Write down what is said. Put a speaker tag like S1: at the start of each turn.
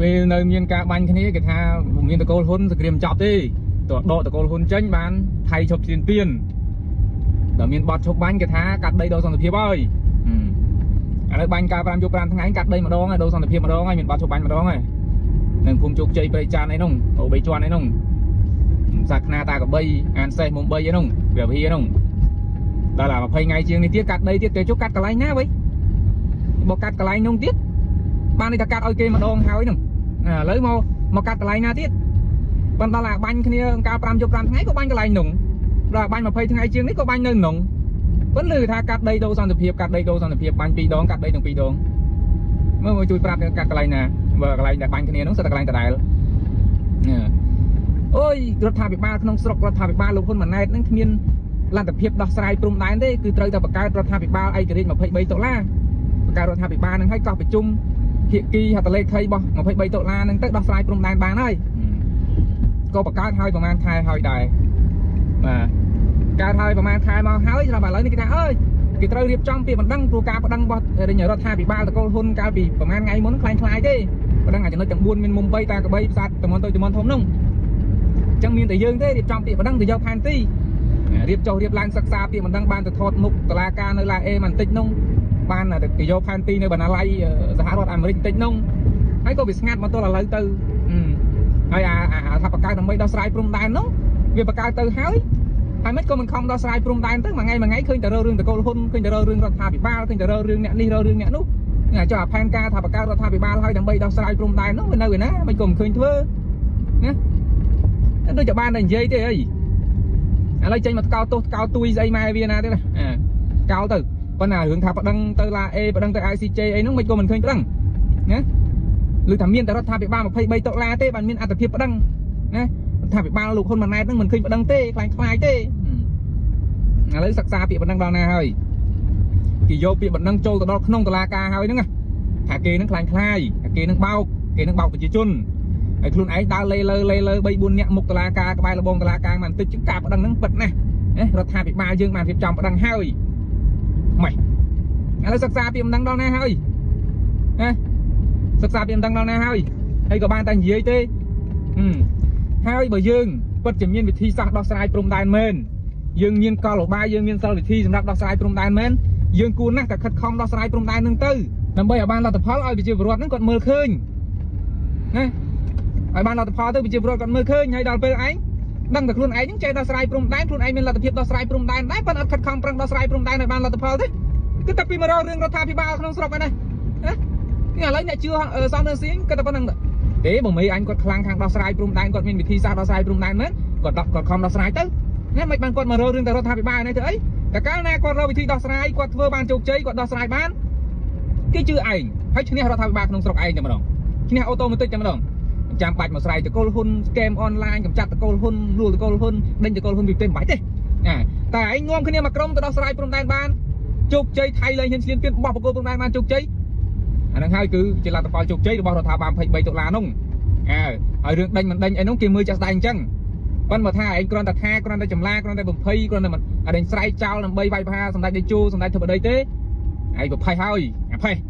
S1: ពេលនៅមានការបាញ់គ្នាគេថាមានតកូលហ៊ុនសង្គ្រាមចប់ទេតើដកតកូលហ៊ុនចេញបានថៃឈប់ឈ្លានពានដល់មានបត់ឈប់បាញ់គេថាកាត់ដីដល់សន្តិភាពហើយឥឡូវបាញ់កាល5យប់5ថ្ងៃកាត់ដីម្ដងហើយដូរសន្តិភាពម្ដងហើយមានបត់ឈប់បាញ់ម្ដងហើយនឹងភូមិជោគជ័យព្រៃចានអីនោះអូបីជាន់អីនោះសាខ្នាតាកបីអានសេះមុំ3អីនោះព្រះវិហារនោះដល់អា20ថ្ងៃជាងនេះទៀតកាត់ដីទៀតគេជុកកាត់កន្លែងណាវិញបើកាត់កន្លែងនោះទៀតបាននេះថាកាត់ឲ្យគេម្ដងហើយនោះឥឡូវមកមកកាត់កន្លែងណាទៀតប៉ុន្តែអាបាញ់គ្នាកាល5យប់5ថ្ងៃក៏បាញ់កន្លែងនោះដល់បាញ់20ថ្ងៃជាងនេះក៏បាញ់នៅនោះប៉ុន្តែថាកាត់ដីដូរសន្តិភាពកាត់ដីដូរសន្តិភាពបាញ់2ដងកាត់ដីទាំង2ដងមើលមកជួយប្រាប់កាត់កន្លែងណាបើកន្លែងដែលបាញ់គ្នានោះសិតតែកន្លែងដដែលអូយរដ្ឋាភិបាលក្នុងស្រុករដ្ឋាភិបាលលោកហ៊ុនម៉ាណែតនឹងគ្មានលទ្ធភាពដោះស្រាយព្រំដែនទេគឺត្រូវតែបង្កើតរដ្ឋាភិបាលឯករាជ្យ23តុលាបង្កើតរដ្ឋាភិបាលនឹងឲ្យកោះប្រជុំភាគីហត្ថលេខីរបស់23តុលានឹងទៅដោះស្រាយព្រំដែនបានហើយក៏បង្កើតហើយប្រហែលខែហើយដែរបាទកើតហើយប្រហែលខែមកហើយស្រាប់ឥឡូវនេះគេថាអើយគេត្រូវរៀបចំពីបណ្ដឹងព្រោះការប្តឹងរបស់រដ្ឋាភិបាលតកូលហ៊ុនកាលពីប្រហែលថ្ងៃមុនคล้ายៗទេប្តឹងអាចំណុចទាំង4មានមុំ3តាកបីផ្សារតំបន់តូចតំបន់ធំនោះអញ្ចឹងមានតែយើងទេរៀបចំពាក្យបណ្ដឹងទៅយកផែនទីរៀបចុះរៀបឡើងសិក្សាពាក្យបណ្ដឹងបានទៅថតមុខតឡាការនៅឡាអេបន្តិចនោះបានទៅយកផែនទីនៅបណ្ណាល័យសហរដ្ឋអាមេរិកបន្តិចនោះហើយក៏វាស្ងាត់មកទល់ឥឡូវទៅហើយអាថាបកកើតដើម្បីដោះស្រាយព្រំដែននោះវាបកកើតទៅហើយហើយមិនក៏មិនខំដោះស្រាយព្រំដែនទៅមួយថ្ងៃមួយថ្ងៃឃើញតែរឿងតកូលហ៊ុនឃើញតែរឿងរដ្ឋាភិបាលឃើញតែរឿងអ្នកនេះរឿងអ្នកនោះចុះអាផែនការថាបកកើតរដ្ឋាភិបាលហើយដើម្បីដោះស្រាយព្រំដែននោះវានៅឯណាមិនក៏មិនឃើញធ្វើណាដូចតែបានតែនិយាយទេអីឥឡូវចេញមកតកោទោសតកោទួយស្អីម៉ែវាណាទេណាកោទៅប៉ុន្តែរឿងថាប្តឹងទៅឡាអេប្តឹងទៅ ICJ អីហ្នឹងមិនក៏មិនឃើញប្តឹងណាឬថាមានតែរដ្ឋាភិបាល23តុលាទេបានមានអត្ថភាពប្តឹងណារដ្ឋាភិបាលលោកហ៊ុនម៉ាណែតហ្នឹងមិនឃើញប្តឹងទេខ្លាញ់ខ្លាយទេឥឡូវសិក្សាពាក្យបណ្ដឹងដល់ណាហើយគេយកពាក្យបណ្ដឹងចូលទៅដល់ក្នុងតុលាការហើយហ្នឹងថាគេហ្នឹងខ្លាញ់ខ្លាយថាគេហ្នឹងបោកគេហ្នឹងបោកប្រជាជនហើយខ្លួនឯងដើរលេលើលេលើ3 4នាក់មុខតុលាការក្បែរលបងតុលាការមិនតិចការប្តឹងហ្នឹងពិតណាស់រដ្ឋាភិបាលយើងបានរៀបចំប្តឹងហើយម៉េចឥឡូវសិក្សាពាក្យបណ្ដឹងដល់ណាហើយណាសិក្សាពាក្យបណ្ដឹងដល់ណាហើយហើយក៏បានតែនិយាយទេហើយបើយើងពិតជាមានវិធីសាស្ត្រដោះស្រាយព្រំដែនមែនយើងមានកលបាយយើងមានសិលវិធីសម្រាប់ដោះស្រាយព្រំដែនមែនយើងគួរណាស់តែខិតខំដោះស្រាយព្រំដែននឹងទៅដើម្បីឲ្យបានលទ្ធផលឲ្យប្រជាពលរដ្ឋហ្នឹងគាត់មើលឃើញណាឲ្យបានលទ្ធផលទៅប្រជាពលរដ្ឋគាត់មើលឃើញហើយដល់ពេលឯងដឹងតែខ្លួនឯងហ្នឹងចេះដោះស្រាយព្រំដែនខ្លួនឯងមានលទ្ធភាពដោះស្រាយព្រំដែនដែរប៉ុន្តែអត់ខិតខំប្រឹងដោះស្រាយព្រំដែនឲ្យបានលទ្ធផលទេគឺតែពីមករករឿងរដ្ឋាភិបាលក្នុងស្រុកឯនេះណានេះឥឡូវអ្នកជឿសំរងស៊ីគាត់តែប៉ុណ្្នឹងទេបើមេអញគាត់ខ្លាំងខាងដោះស្រាយព្រំដែនគាត់មានវិធីសាស្ត្រដោះស្រាយព្រំដែនមែនគាត់គាត់ខំដោះស្រាយទៅណាមិនបានគាត់មករករឿងតែរដ្ឋាភិបាលនេះទៅអីតែកាលណាគាត់រកវិធីដោះស្រាយគាត់ធ្វើបានជោគជ័យគាត់ដោះស្រាយបានគេជឿឯងហើយឈ្នះរដ្ឋាភិបាលក្នុងស្រុកឯងតែម្ដងឈ្នះautomatic តែម្ដងចាំបាច់មកស្រ័យតកូលហ៊ុន scam អនឡាញកំចាត់តកូលហ៊ុនលួលតកូលហ៊ុនដេញតកូលហ៊ុនពីផ្ទះមិនបាច់ទេណាតែឯងនាំគ្នាមកក្រុមទៅដោះស្រាយព្រំដែនបានជោគជ័យថៃលែងហ៊ានឈ្លានពានបោះបង្គោលព្រំដែនបានជោគជ័យអាហ្នឹងហើយគឺជាលទ្ធផលជោគជ័យរបស់រដ្ឋាភិបាល23តុលានោះអើហើយរឿងដេញមិនដេញអីនោះគេមើលចាស់ស្ដែងអញ្ចឹងប៉ុន្តែបើថាឯងគ្រាន់តែថាគ្រាន់តែចម្លាគ្រាន់តែបំភ័យគ្រាន់តែអដេញស្រែកចោលដើម្បីវាយប្រហារសម្ដេចតេជោសម្ដេចធិបតីទេឯងប្រផេះហើយអាផេះ។